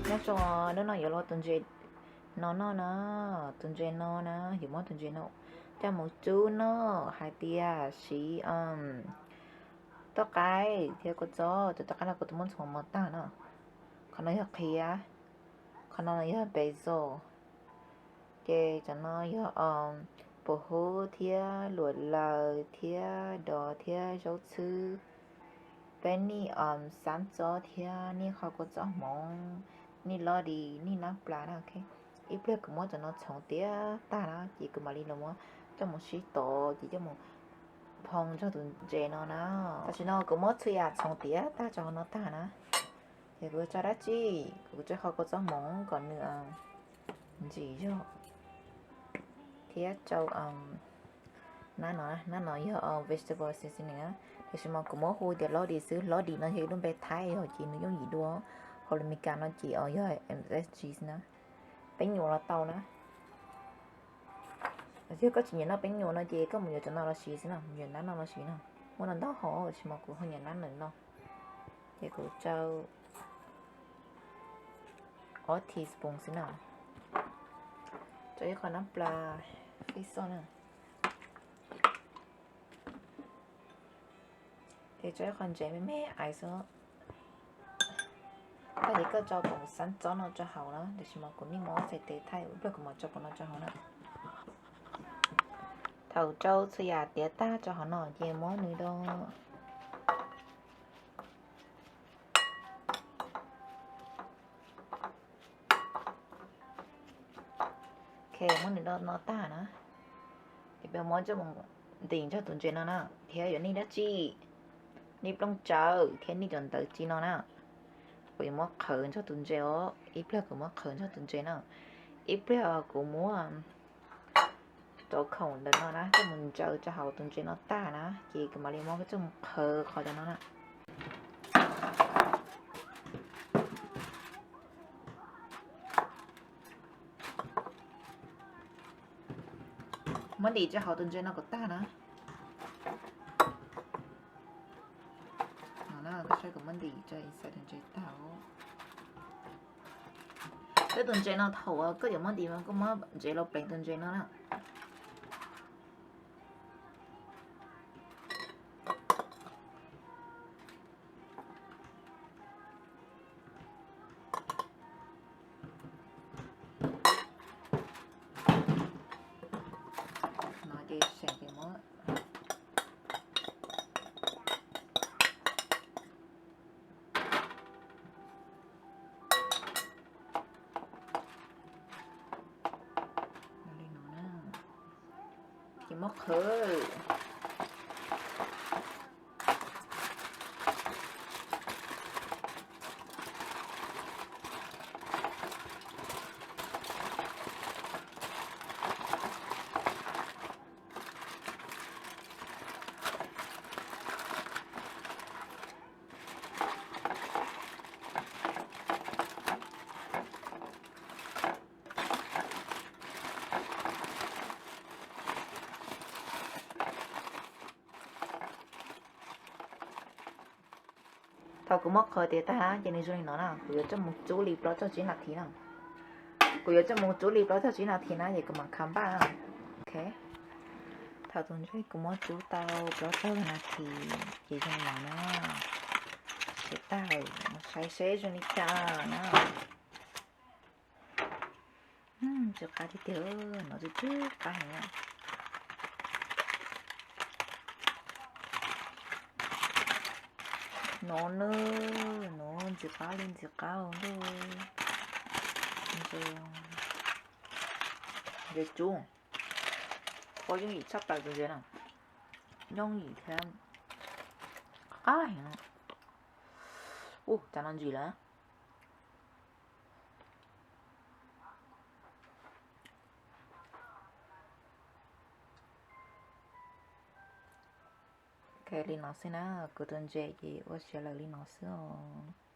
Nyob zoo, hnub no yuav los tus ntses no noj na, tus ntses no na, yuav muab tus ntses no coj mus cub noj hais tias siv toj qaib thiab kua txob, cov toj qaib no kuv twb muab ntxuav mos tag na. Qhov no yog qhiav, qhov no yog basil, ces cov no yog pum hub thiab luam laws thiab dov thiab zaub txhwb. Peb nij xab txob thiab nij qho kua txob hmoov, nij loj di, nij nab plas na. Ib pliag kuv muab cov no txhoov tiav tag na ces kuv mam li los muab coj mus sib tov ces coj mus phoo nrog tus ntses no na. Tam sim no kuv muab txhua yam txhoov tiav tag rau hauv no tag na. Ces kuv tso dab tsi, kuv tso qho kua txob hmoov kom nws ntsim zog thiab rau nab no, nab no yog vegetable seasoning na. Tiam sis mas kuv muab hu tias hlob di xwb, hlob di no yog ib lub npe Thaib yog ces nws yooj yim dua. Hauv lus Meskas no ces yog M S G na. Peeb nyuam los tau na. Yog koj tsis nyiam noj peeb nyuam no ces koj mus yuav cov no los siv xwb na, mus yuav nab no los siv na. Muaj ntau ntau hom tiam sis mas kuv ho nyiam nab no no. Ces kuv rau ob teaspoon xwb na. Rau ib qho nab plas fij xoj na. Ces rau ib qho ntses me me ais xwb. Tag kis koj rau pum xab txob no rau hauv na, tiam sis mas kuv nij muab txhais tes thaij, ib pliag kuv mam rau pum no rau hauv na. Thaum rau txhua yam tiav tag rau hauv no ces muab nws do Ok, muab nws do no tag na, ces peb muab coj mus ntim nrog tus ntses no na, thiab yuav nij dab tsi, nij plooj tsawv thiab nij cov ntawv tsi no na. Kuv yuav muab qhawv nrog tus ntses os, ib pliag kuv muab qhawv nrog tus ntses na, ib pliag kuv muab rau khoom ntawm no na coj mus ntsaws rau hauv tus ntses no tag na, ces kuv mam li muab coj mus qhawv qhov cov no na. Muab ntim rau hauv tus ntses no kom tag na. No na, koj saib kuv muab ntim rau inside tus ntses tag. Peb tus ntses no thaum uas koj yuav muab ntim mas koj muab ntses los pleev tus ntses no na. No ces seem ces muab li no na, ces muab qhwv. Thaum kuv muab qhwv tiav tag na ces nws zoo li no na, kuv yuav coj mus cub li plaub caug tsib nas this na. Kuv yuav coj mus cub li plaub caug tsib nas this na, ces kuv mam kham npaj. Ok, thaum tus ntses kuv muab cub tau plaub caug nas this ces zoo li no na. Ces tag, saib seb zoo li cas na. Ntxim qab tiag tiag, no ntxim qab heev. No na, no ntxim qab li ntxim qab ntuj. Ntses cub, ua yooj yim tshaj plaws tus ntses na. Yooj yim thiab qab heev. Ua cas no ntsim lawm. Ok, li no xwb na, kuv tus ntses ces ua siav lawm li no xwb os.